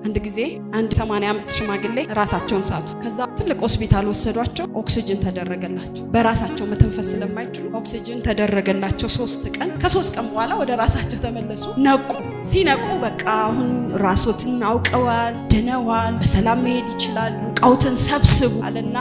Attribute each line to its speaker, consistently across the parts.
Speaker 1: አንድ ጊዜ አንድ 80 ዓመት ሽማግሌ ራሳቸውን ሳቱ። ከዛ ትልቅ ሆስፒታል ወሰዷቸው። ኦክሲጅን ተደረገላቸው። በራሳቸው መተንፈስ ስለማይችሉ ኦክሲጅን ተደረገላቸው 3 ቀን። ከ3 ቀን በኋላ ወደ ራሳቸው ተመለሱ። ነቁ። ሲነቁ በቃ አሁን ራሶትን አውቀዋል፣ ድነዋል፣ በሰላም መሄድ ይችላሉ። እቃውትን ሰብስቡ አለና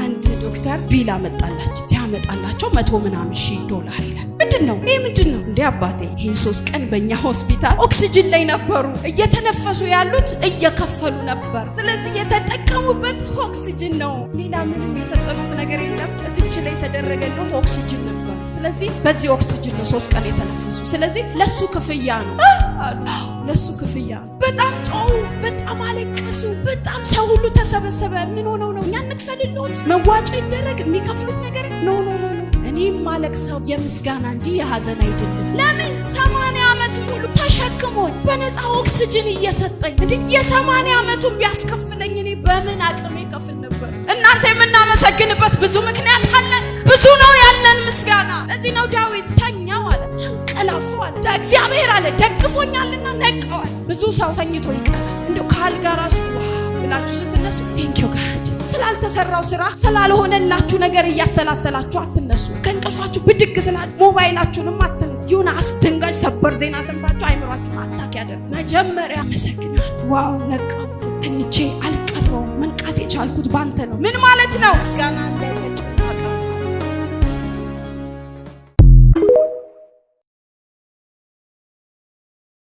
Speaker 1: አንድ ዶክተር bill አመጣላቸው። ሲያመጣላቸው መቶ ምናምን ሺህ ዶላር ይላል። ምንድን ነው ይህ? ምንድን ነው እንዴ አባቴ? ይህን 3 ቀን በእኛ ሆስፒታል ኦክሲጅን ላይ ነበሩ፣ እየተነፈሱ ያሉት እየከፈሉ ነበር። ስለዚህ የተጠቀሙበት ኦክሲጅን ነው። ሌላ ምንም የሰጠኑት ነገር የለም። እዚች ላይ የተደረገለት ኦክሲጅን ነበር። ስለዚህ በዚህ ኦክሲጅን ነው 3 ቀን የተነፈሱ። ስለዚህ ለሱ ክፍያ ነው አሉ። ለሱ ክፍያ ነው። በጣም ጮሁ፣ በጣም አለቀሱ። በጣም ሰው ሁሉ ተሰበሰበ። ምን ሆነው ነው? እኛ እንክፈልሎት፣ መዋጮ ይደረግ፣ የሚከፍሉት ነገር no, no, no። እኔም ማለቅሰው የምስጋና እንጂ የሀዘን አይደለም። ለምን? 80 ዓመት ሙሉ ተሸክሞኝ በነፃ ኦክስጅን እየሰጠኝ እንዴ፣ የ80 ዓመቱን ቢያስከፍለኝ እኔ በምን አቅሜ ከፍል ነበር? እናንተ የምናመሰግንበት ብዙ ምክንያት አለን። ብዙ ነው ያለን ምስጋና። ለዚህ ነው ዳዊት ተኛው አለ፣ አንቀላፋው አለ። እግዚአብሔር አለ ደግፎኛልና ነቃዋል። ብዙ ሰው ተኝቶ ይቀራል። እንደው ከአልጋ ራሱ wow ብላችሁ ስትነሱ thank you God። ስላልተሰራው ስራ፣ ስላልሆነላችሁ ነገር እያሰላሰላችሁ አትነሱ። ከእንቅልፋችሁ ብድግ ስላ ሞባይላችሁንም አትንኩ። የሆነ አስደንጋጭ ሰበር ዜና ሰምታችሁ አይምሯችሁን attack ያደርግ። መጀመሪያ አመሰግናለሁ። Wow፣ ነቃው፣ ተኝቼ አልቀረውም። መንቃት የቻልኩት ባንተ ነው። ምን ማለት ነው? ምስጋና